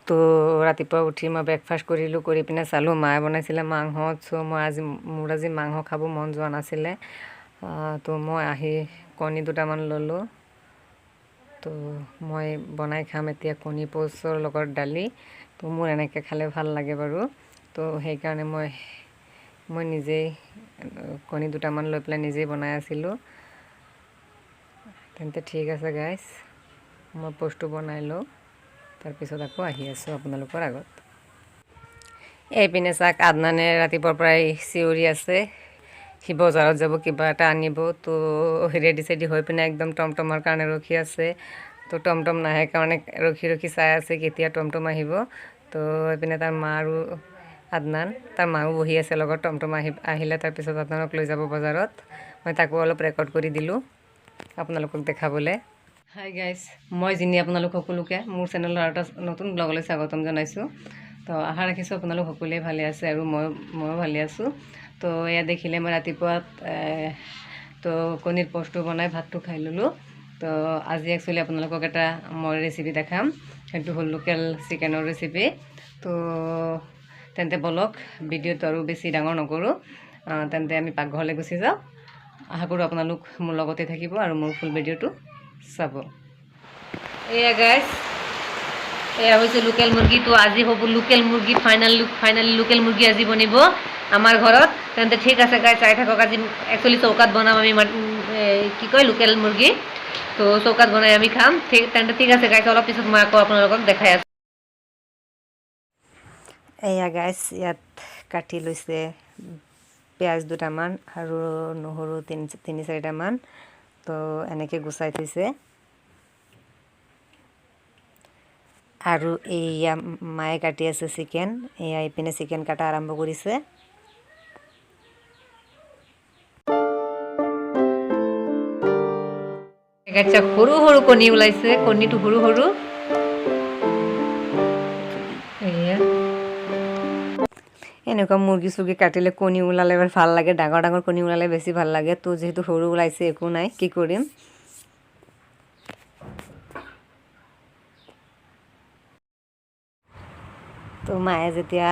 তো ৰাতিপুৱা উঠি মই ব্ৰেকফাষ্ট কৰিলোঁ, কৰি পিনে চালোঁ মায়ে বনাইছিলে মাংস। চ' মই আজি মোৰ আজি মাংস খাব মন যোৱা নাছিলে। তো মই আহি কণী দুটামান ল'লোঁ। তো মই বনাই খাম এতিয়া কণী প'চৰ লগত দালি। তো মোৰ এনেকৈ খালে ভাল লাগে বাৰু। তো সেইকাৰণে মই মই নিজেই কণী দুটামান লৈ পেলাই নিজেই বনাই আছিলোঁ। তেন্তে ঠিক আছে গাইজ, মই প'চটো বনাই লওঁ, তাৰপিছত আকৌ আহি আছোঁ আপোনালোকৰ আগত। এইপিনে চাওক, আদনানে ৰাতিপুৱাৰ পৰাই চিঞৰি আছে, সি বজাৰত যাব, কিবা এটা আনিব। তো ৰেডি চেডি হৈ পিনে একদম টমটমৰ কাৰণে ৰখি আছে। তো টমটম নাহে কাৰণে ৰখি ৰখি চাই আছে কেতিয়া টমটম আহিব। তো এইপিনে তাৰ মা আৰু আদনান, তাৰ মাও বহি আছে লগত। টমটম আহিলে তাৰপিছত আদনানক লৈ যাব বজাৰত। মই তাকো অলপ ৰেকৰ্ড কৰি দিলোঁ আপোনালোকক দেখাবলৈ। হাই গাইজ, মই জিনি আপোনালোক সকলোকে মোৰ চেনেলৰ আৰু এটা নতুন ব্লগলৈ স্বাগতম জনাইছোঁ। তো আশা ৰাখিছোঁ আপোনালোক সকলোৱে ভালে আছে আৰু ময়ো ভালে আছোঁ। তো এয়া দেখিলে মই ৰাতিপুৱা তো কণীৰ প'চটো বনাই ভাতটো খাই ল'লোঁ। তো আজি একচুৱেলি আপোনালোকক এটা মই ৰেচিপি দেখাম, সেইটো হ'ল লোকেল চিকেনৰ ৰেচিপি। তো তেন্তে ব'লক, ভিডিঅ'টো আৰু বেছি ডাঙৰ নকৰোঁ, তেন্তে আমি পাকঘৰলৈ গুচি যাওঁ। আশা কৰোঁ আপোনালোক মোৰ লগতে থাকিব আৰু মোৰ ফুল ভিডিঅ'টো চাব। এয়া গাইজ, এয়া হৈছে লোকেল মুৰ্গী। তো আজি হ'ব লোকেল মুৰ্গী, ফাইনেলি লোকেল মুৰ্গী আজি বনিব আমাৰ ঘৰত। তেন্তে ঠিক আছে গাইজ, চাই থাকক। আজি একচুৱেলি চৌকাত বনাম আমি, কি কয়, লোকেল মুৰ্গী। তো চৌকাত বনাই আমি খাম। ঠিক তেন্তে ঠিক আছে গাইজ, অলপ পিছত মই আকৌ আপোনালোকক দেখাই আছোঁ। এয়া গাইজ, ইয়াত কাটি লৈছে পিঁয়াজ দুটামান আৰু নহৰু তিনি চাৰিটামান। তো এনেকৈ গুচাই থৈছে। আৰু এইয়া মায়ে কাটি আছে চিকেন। এয়া ইপিনে চিকেন কাটা আৰম্ভ কৰিছে। আচ্ছা, সৰু সৰু কণী ওলাইছে, কণীটো সৰু সৰু। এয়া এনেকুৱা মুৰ্গী চুৰ্গী কাটিলে কণী ওলালে ভাল লাগে, ডাঙৰ ডাঙৰ কণী ওলালে বেছি ভাল লাগে। তো যিহেতু সৰু ওলাইছে, একো নাই, কি কৰিম। তো মায়ে যেতিয়া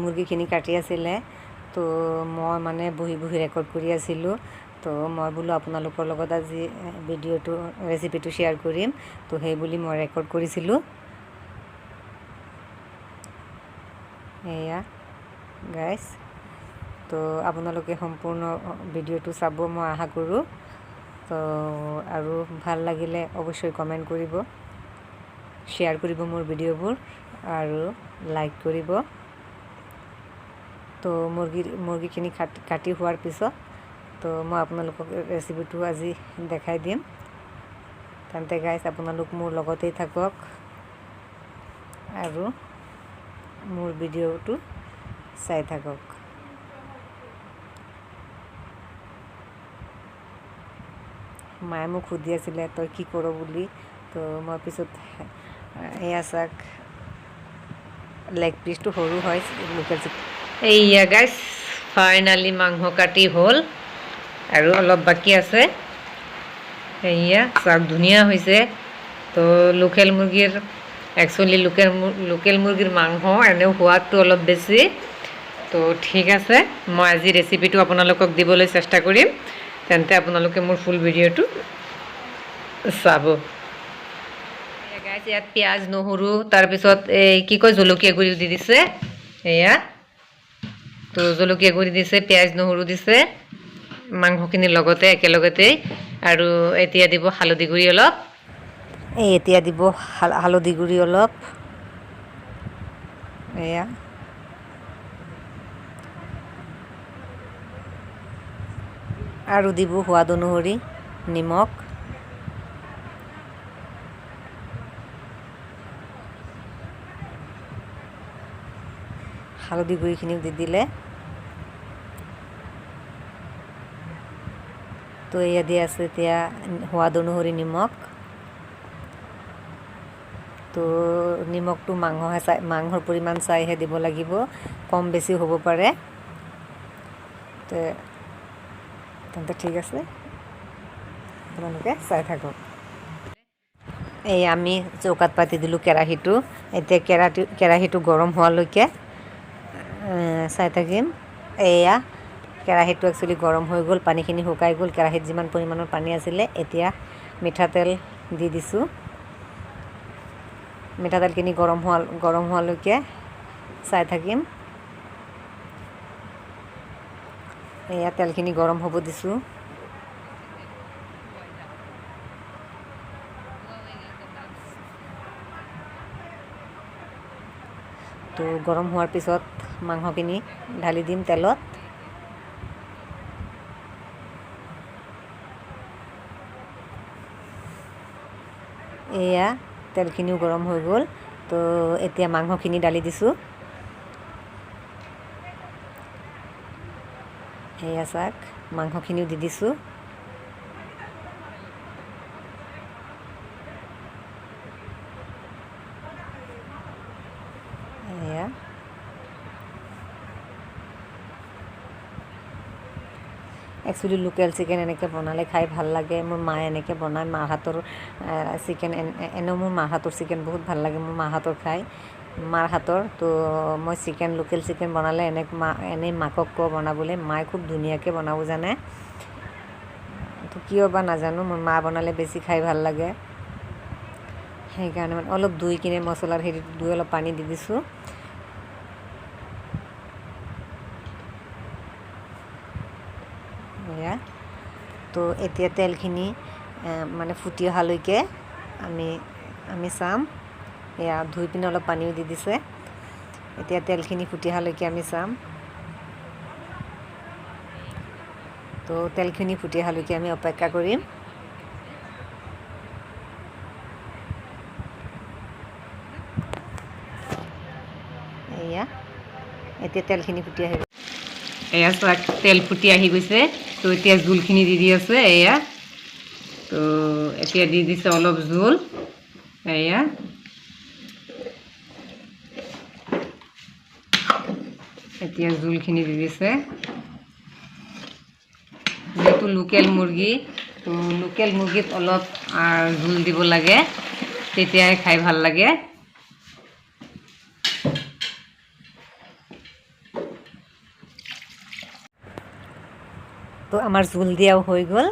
মুৰ্গীখিনি কাটি আছিলে, তো মই মানে বহি বহি ৰেকৰ্ড কৰি আছিলোঁ। তো মই বোলো আপোনালোকৰ লগত আজি ভিডিঅ'টো ৰেচিপিটো শ্বেয়াৰ কৰিম, তো সেই বুলি মই ৰেকৰ্ড কৰিছিলোঁ। এয়া গাইজ, তো আপোনালোকে সম্পূৰ্ণ ভিডিঅ'টো চাব মই আশা কৰোঁ। তো আৰু ভাল লাগিলে অৱশ্যই কমেণ্ট কৰিব, শ্বেয়াৰ কৰিব মোৰ ভিডিঅ'বোৰ আৰু লাইক কৰিব। তো মুৰ্গীখিনি কাটি হোৱাৰ পিছত তো মই আপোনালোকক ৰেচিপিটো আজি দেখাই দিম। তেন্তে গাইজ, আপোনালোক মোৰ লগতেই থাকক আৰু মোৰ ভিডিঅ'টো চাই থাকক। মায়ে মোক সুধি আছিলে তই কি কৰ বুলি। তো মই পিছত এয়া চাক, লেগ পিচটো সৰু হয় লোকেল চিকেন। এইয়া গাইজ, ফাইনেলি মাংস কাটি হ'ল আৰু অলপ বাকী আছে। এয়া চাওক, ধুনীয়া হৈছে। তো লোকেল মুৰ্গীৰ একচুৱেলি লোকেল মুৰ্গীৰ মাংস এনেও সোৱাদটো অলপ বেছি। তো ঠিক আছে, মই আজি ৰেচিপিটো আপোনালোকক দিবলৈ চেষ্টা কৰিম। তেন্তে আপোনালোকে মোৰ ফুল ভিডিঅ'টো চাব। গাইজ, ইয়াত পিঁয়াজ নহৰু তাৰপিছত এই কি কয় জলকীয়া গুড়িও দি দিছে। এয়া তো জলকীয়া গুড়ি দিছে, পিঁয়াজ নহৰু দিছে মাংসখিনিৰ লগতে একেলগতেই। আৰু এতিয়া দিব হালধি গুড়ি অলপ। এই এতিয়া দিব হালধি গুড়ি অলপ। এয়া আৰু দিব সোৱাদ অনুসৰি নিমখ। হালধি গুড়িখিনিও দি দিলে। তো এয়া দি আছে এতিয়া সোৱাদ অনুসৰি নিমখ। তো নিমখটো মাংসহে চাই, মাংসৰ পৰিমাণ চাইহে দিব লাগিব, কম বেছি হ'ব পাৰে। তেন্তে ঠিক আছে, আপোনালোকে চাই থাকক। এই আমি চৌকাত পাতি দিলোঁ কেৰাহীটো। এতিয়া কেৰাহীটো গৰম হোৱালৈকে চাই থাকিম। এয়া কেৰাহীটো একচুৱেলি গৰম হৈ গ'ল, পানীখিনি শুকাই গ'ল। কেৰাহীত যিমান পৰিমাণৰ পানী আছিলে, এতিয়া মিঠাতেল দি দিছোঁ। মিঠাতেলখিনি গৰম হোৱালৈকে চাই থাকিম। এয়া তেলখিনি গৰম হ'ব দিছোঁ। তো গৰম হোৱাৰ পিছত মাংসখিনি ঢালি দিম তেলত। এয়া তেলখিনিও গৰম হৈ গ'ল। তো এতিয়া মাংসখিনি ঢালি দিছোঁ। এয়া চাওক, মাংসখিনিও দি দিছোঁ। এয়া একচুৱেলি লোকেল চিকেন এনেকৈ বনালে খাই ভাল লাগে। মোৰ মায়ে এনেকৈ বনায়, মাৰ হাতৰ চিকেন। এনেও মোৰ মাৰ হাতৰ চিকেন বহুত ভাল লাগে, মোৰ মাৰ হাতৰ খাই, মাৰ হাতৰ। তো মই চিকেন, লোকেল চিকেন বনালে এনেই মাকক কওঁ বনাবলৈ, মায়ে খুব ধুনীয়াকৈ বনাব জানে। তো কিয় বা নাজানো, মোৰ মা বনালে বেছি খাই ভাল লাগে। সেইকাৰণে মানে অলপ ধুই কিনে মছলাৰ হেৰিটো ধুই অলপ পানী দি দিছোঁ। এয়া তো এতিয়া তেলখিনি মানে ফুটি অহালৈকে আমি চাম। এয়া ধুই পিনে অলপ পানীও দি দিছে। এতিয়া তেলখিনি ফুটি অহালৈকে আমি চাম। তো তেলখিনি ফুটি অহালৈকে আমি অপেক্ষা কৰিম। এয়া এতিয়া তেলখিনি ফুটি আহিব। এয়া চাওক, তেল ফুটি আহি গৈছে। তো এতিয়া জোলখিনি দি দি আছে। এয়া তো এতিয়া দি দিছে অলপ জোল। এয়া এতিয়া জোলখিনি দি দিছে। যিহেতু লোকেল মুৰ্গী, তো লোকেল মুৰ্গীত অলপ জোল দিব লাগে, তেতিয়াহে খাই ভাল লাগে। তো আমাৰ জোল দিয়াও হৈ গ'ল।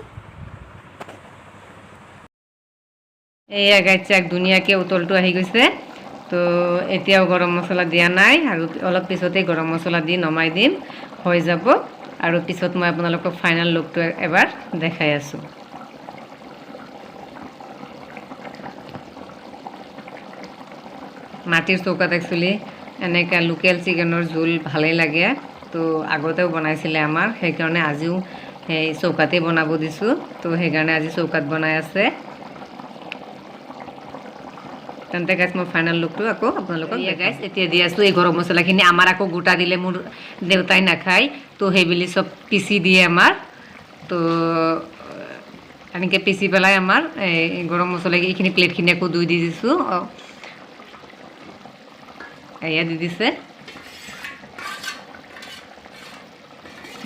এয়া গাইজ চাক, ধুনীয়াকৈ উতলটো আহি গৈছে। তো এতিয়াও গৰম মছলা দিয়া নাই, আৰু অলপ পিছতেই গৰম মছলা দি নমাই দিম, হৈ যাব। আৰু পিছত মই আপোনালোকক ফাইনেল লুকটো এবাৰ দেখাই আছোঁ। মাটিৰ চৌকাত একচুৱেলি এনেকৈ লোকেল চিকেনৰ জোল ভালেই লাগে। তো আগতেও বনাইছিলে আমাৰ, সেইকাৰণে আজিও সেই চৌকাতেই বনাব দিছোঁ। তো সেইকাৰণে আজি চৌকাত বনাই আছে। তেন্তে গাইজ, মই ফাইনেল লুকটো আকৌ আপোনালোকক গাইজ এতিয়া দি আছোঁ। এই গৰম মছলাখিনি আমাৰ আকৌ গোটা দিলে মোৰ দেউতাই নাখায়, তো সেইবুলি চব পিচি দিয়ে আমাৰ। তো এনেকৈ পিচি পেলাই আমাৰ এই গৰম মছলা এইখিনি প্লেটখিনি আকৌ ধুই দি দিছোঁ। এয়া দি দিছে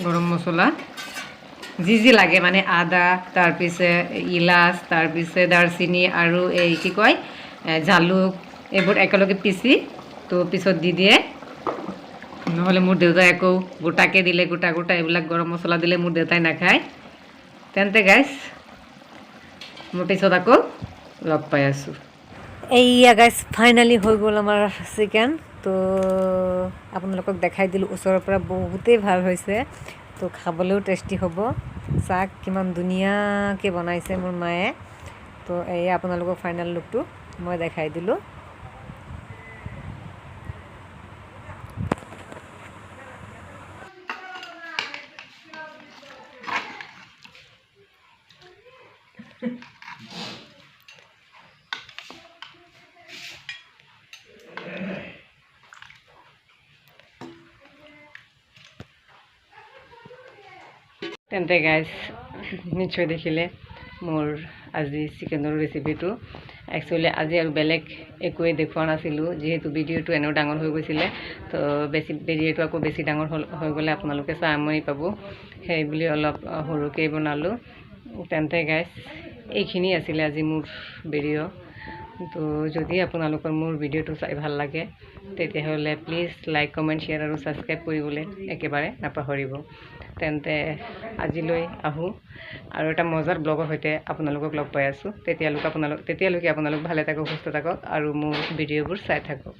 গৰম মছলা, যি যি লাগে, মানে আদা, তাৰপিছে ইলাচ, তাৰপিছে দাৰচিনি আৰু এই কি কয় জালুক, এইবোৰ একেলগে পিচি তো পিছত দি দিয়ে। নহ'লে মোৰ দেউতাই আকৌ গোটাকৈ দিলে, গোটা গোটা এইবিলাক গৰম মছলা দিলে মোৰ দেউতাই নাখায়। তেন্তে গাইজ, মই পিছত আকৌ লগ পাই আছোঁ। এইয়া গাইজ, ফাইনেলি হৈ গ'ল আমাৰ চিকেন। তো আপোনালোকক দেখাই দিলোঁ ওচৰৰ পৰা, বহুতেই ভাল হৈছে। তো খাবলৈও টেষ্টি হ'ব। চাওক কিমান ধুনীয়াকৈ বনাইছে মোৰ মায়ে। তো এয়া আপোনালোকক ফাইনেল লুকটো মই দেখাই দিলোঁ। তেন্তে গাইজ, নিশ্চয় দেখিলে মোৰ আজি চিকেনৰ ৰেচিপিটো। একচুৱেলি আজি আৰু বেলেগ একোৱেই দেখুওৱা নাছিলোঁ, যিহেতু ভিডিঅ'টো এনেও ডাঙৰ হৈ গৈছিলে। তো বেছি ভিডিঅ'টো আকৌ বেছি ডাঙৰ হৈ গ'লে আপোনালোকে চাই আমনি পাব, সেই বুলি অলপ সৰুকেই বনালোঁ। তেন্তে গাইজ, এইখিনি আছিলে আজি মোৰ ভিডিঅ'। তো যদি আপোনালোকৰ মোৰ ভিডিঅ'টো চাই ভাল লাগে, তেতিয়াহ'লে প্লিজ লাইক, কমেণ্ট, শ্বেয়াৰ আৰু ছাবস্ক্ৰাইব কৰিবলৈ একেবাৰে নাপাহৰিব। তেন্তে আজিলৈ আহোঁ আৰু এটা মজাৰ ব্লগৰ সৈতে আপোনালোকক লগ পাই আছোঁ। তেতিয়ালৈকে আপোনালোক ভালে থাকক, সুস্থ থাকক আৰু মোৰ ভিডিঅ'বোৰ চাই থাকক।